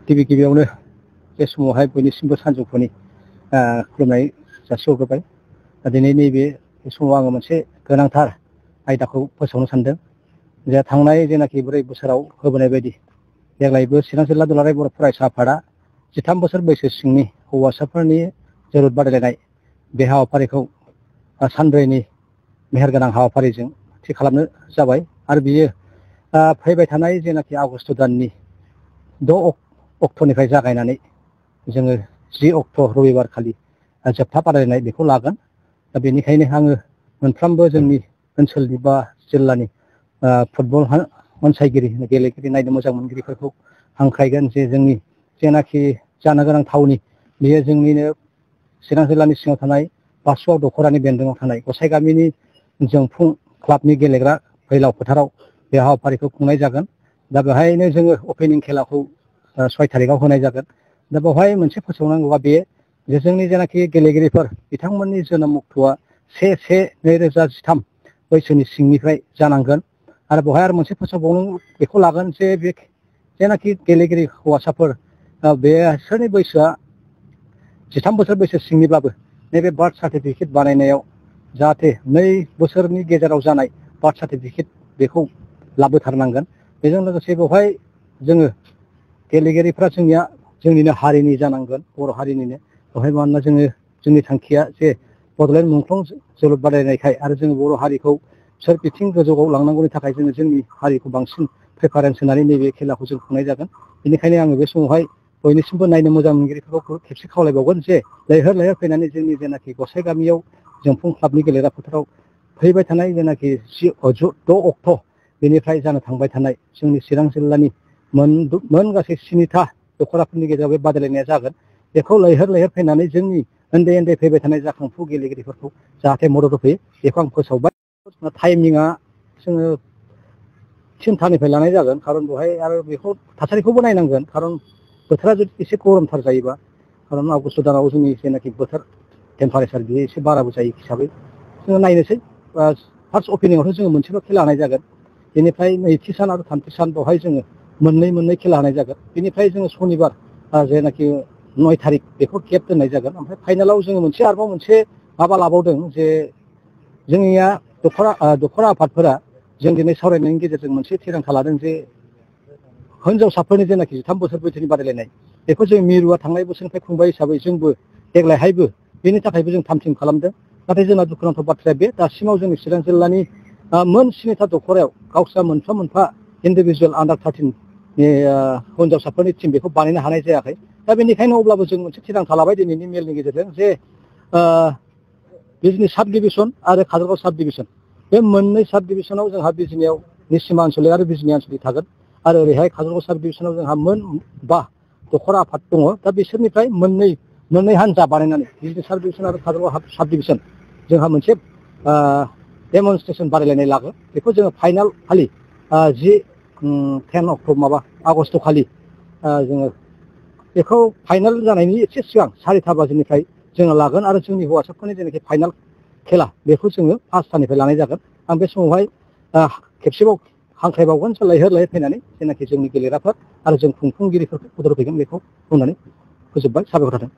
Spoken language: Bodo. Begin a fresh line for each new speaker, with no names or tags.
गिबि गिबियावनो बे समावहाय बयनिसिमबो सानजौफुनि खुलुमनाय जासिहरग्रोबाय। दिनै नैबे समाव आङो मोनसे गोनांथार आयदाखौ फोसावनो सानदों। जे थांनाय जेनाखि 4 बोसोराव होबोनाय बायदि देग्लायबो चिरां जिल्ला दुलाराय बर' फरायसा आफादा 13 बोसोर बैसो सिंनि हौवासाफोरनि जोलुर बादायलायनाय बे हाबाफारिखौ सानब्रैनि मेहेरगोनां हाबाफारिजों थि खालामनो जाबाय आरो बियो फैबाय थानाय जेनाखि आगष्ट दाननि 6 अक्ट'निफ्राय जागायनानै जोङो 10 अक्ट' रबिबार खालि जोबथा बादायलायनाय बेखौ लागोन। दा बेनिखायनो आङो मोनफ्रोमबो जोंनि ओनसोलनि बा जिल्लानि फुटबल अनसायगिरि गेलेगिरि नायनो मोजां मोनगिरिफोरखौ हांख्रायगोन जे जोंनि जेनाखि जानो गोनां थावनि बेयो जोंनिनो चिरां जिल्लानि सिङाव थानाय बासुगाव दख'रानि बेन्दोङाव थानाय गसाइगामिनि जोंफुं क्लाबनि गेलेग्रा फैलाव फोथाराव बे हाबाफारिखौ खुंनाय जागोन। दा बेवहायनो जोङो अपेनिं खेलाखौ 6 थारिखआव होनाय जागोन। दा बेवहाय मोनसे फोसावनांगौआ बे जे जोंनि जेनाखि गेलेगिरिफोर बिथांमोननि जोनोम अक्ट'आ 1/1/2013 बैसोनि सिंनिफ्राय जानांगोन। आरो बेवहाय आरो मोनसे फोसावबावनो बेखौ लागोन जे बे जेनाखि गेलेगिरि हौवासाफोर बेसोरनि बैसोआ 13 बोसोर बैसो सिंनिब्लाबो नैबे बार्थ सार्टिफिकेट बानायनायाव जाहाथे 2 बोसोरनि गेजेराव जानाय बार्थ सार्टिफिकेट बेखौ लाबोथारनांगोन। बेजों लोगोसे बेवहाय जोङो गेलेगिरिफ्रा जोंनिनो हारिनि जानांगोन, बर' हारिनिनो। बेवहाय मानोना जोंनि थांखिया जे बड'लेण्ड मुंख्लं जोलुर बादायनायखाय आरो जोङो बर' हारिखौ सोर बिथिं गोजौआव लांनांगौनि थाखाय जोंनि हारिखौ बांसिन प्रेफारेन्स होनानै नैबे खेलाखौ जों खुंनाय जागोन। बेनिखायनो आङो बे समावहाय बयनिसिमबो नायनो मोजां मोनगिरिफोरखौ खेबसे खावलायबावगोन जे लैहोर लैहोर फैनानै जोंनि जेनाखि गसाइगामियाव जोंफुं क्लाबनि गेलेग्रा फोथाराव फैबाय थानाय जेनाखि 6 अक्ट' बेनिफ्राय जानो थांबाय थानाय जोंनि चिरां जिल्लानि मोन गासै 7था दख'राफोरनि गेजेराव बे बादायलायनाया जागोन। बेखौ लैहोर लैहोर फैनानै जोंनि उन्दै उन्दै फैबाय थानाय जाखांफु गेलेगिरिफोरखौ जाहाथे मदद होफैयो बेखौ आं फोसावबाय। टाइमिंआ जोङो 3थानिफ्राय लानाय जागोन, खारन बेवहाय आरो बेखौ थासारिखौबो नायनांगोन। खारन बोथोरा जुदि एसे गरमथार जायोबा, खारन आगष्ट दानाव जोंनि जेनाखि बोथोर टेम्पारेचार बेयो एसे बाराबो जायो हिसाबै जोङो नायनोसै। फार्स्ट अपेनिंआवथ' जोङो मोनसेल' खेला होनाय जागोन। बेनिफ्राय नैथि सान आरो थामथि सान बेवहाय जोङो मोननै खेला होनाय जागोन। बेनिफ्राय जोङो सनिबार जेनाखि 9 थारिख बेखौ गेप दोननाय जागोन। ओमफ्राय फाइनालाव जोङो आरोबाव मोनसे माबा लाबावदों जे जोंनिया दख'रा आफादफोरा जों दिनै सावरायनायनि गेजेरजों मोनसे थिरांथा लादों जे हिनजावसाफोरनि जेनाखि 13 बोसोर बैसोनि बादायलायनाय बेखौ जों मिरुआ थांनाय बोसोरनिफ्राय खुंबाय हिसाबै जोंबो देग्लायहायबो बेनि थाखायबो जों थाम-थिम खालामदों। नाथाय जोंना दुखुनांथाव बाथ्राया बे दासिमाव जोंनि चिरां जिल्लानि मोन 7था दख'रायाव गावस्रा मोनफा इन्डिभिजुवेल आन्डार 13 नि हिनजावसाफोरनि टिम बेखौ बानायनो हानाय जायाखै। दा बेनिखायनो अब्लाबो जों मोनसे थिरांथा लाबाय दिनैनि मेलनि गेजेरजों जे बिजनि साब डिभिसन आरो काजलगाव साब डिभिसन बे मोननै साब डिभिसनाव जोंहा बिजनियाव निसिमा आनसलिक आरो बिजनि आनसलिक थागोन। आरो ओरैहाय काजलगाव साब डिभिसनाव जोंहा मोन 5 दख'रा आफाद दङ। दा बिसोरनिफ्राय मोननै हान्जा बानायनानै बिजनि साब डिभिसन आरो काजलगाव साब डिभिसन जोंहा मोनसे डेमनस्ट्रेसन बादायलायनाय लागोन। बेखौ जोङो फाइनाल खालि 10 आगष्ट खालि जोङो बेखौ फाइनाल जानायनि एसे सिगां 4टा बाजिनिफ्राय जोङो लागोन आरो जोंनि हौवासाफोरनि जेनाखि फाइनाल खेला बेखौ जोङो 5टानिफ्राय लानाय जागोन। आं बे समावहाय खेबसेबाव हांख्रायबावगोन लैहोर लैहोर फैनानै जेनाखि जोंनि गेलेग्राफोर आरो जों खुंफुंगिरिफोरखौ मदद होफैगोन बेखौ बुंनानै फोजोबबाय। साबायखर थाथों।